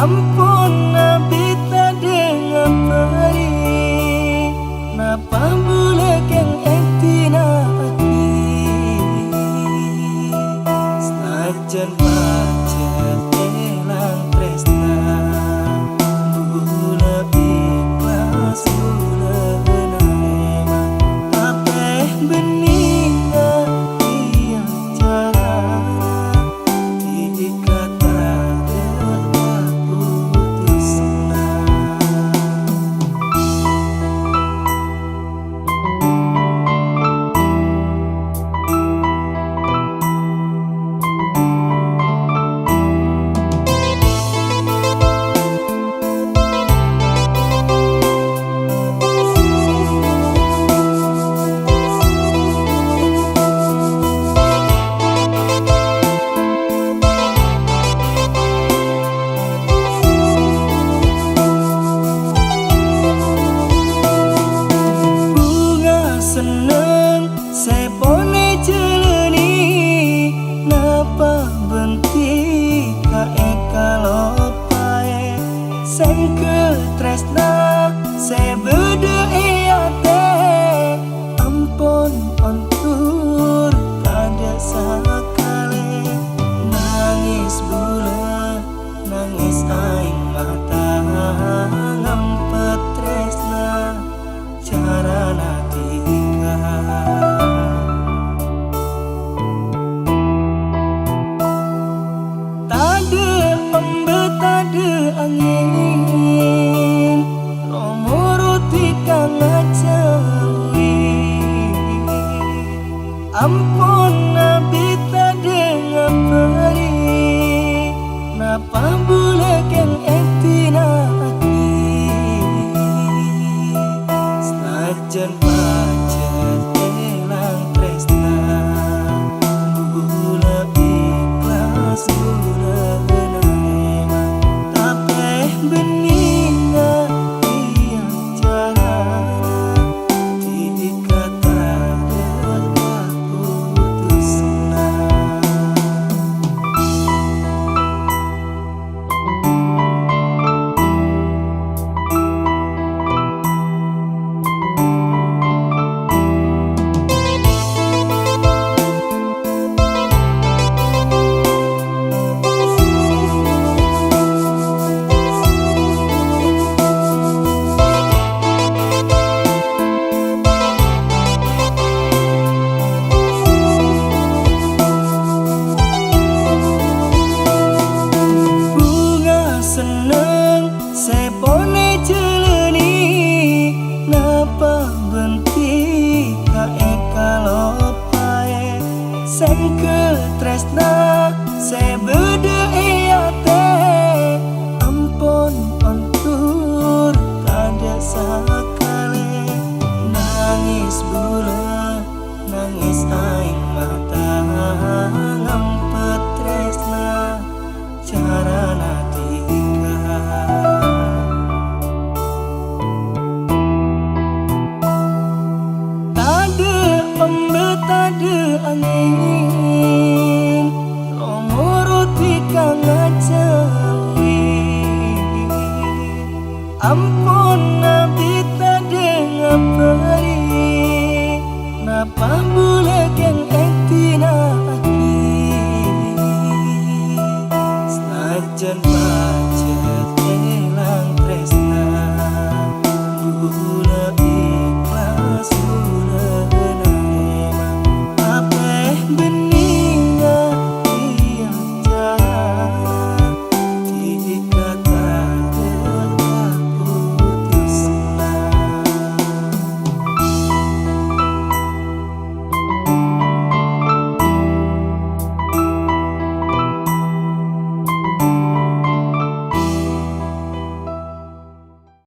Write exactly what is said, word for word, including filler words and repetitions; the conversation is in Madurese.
Ampon abit tadhâ' ngabâri, napa bulâ kèng èdina'aghi? Sanajjân pajhât èlang trèsna, bulâ ikhlas, bulâ narèma, tapè bânnè ngabiyâ carana. Bhunga senneng sè pon èjhâlâni, napa bhânti ka èkaloppaè? Sèngghâ trèsna sè bâdâ è atè, ampon ondur tadhâ' sakalè. Nangès bulâ, nangès aèng mata, ngampet trèsna carana dhika. Tadhâ' emba, tadhâ' angèn, nomorottè kang ajâwi. Ampon abit tadhâ' ngabâri, napa bulâ kèng èdina'aghi? Sanajjân pajhât èlang trèsna, bulâ ikhlas, bulâ narèma, tapè bânnè ngabiyâ carana. Bhunga senneng sè pon èjhâlâni, napa bhânti ka èkaloppaè? Sèngghâ trèsna sè bâdâ è atè, ampon ondur tadhâ' sakalè. Nangès bulâ, nangès aèng mata, ngampet trèsna carana dhika. Tadhâ' emba, tadhâ' angèn,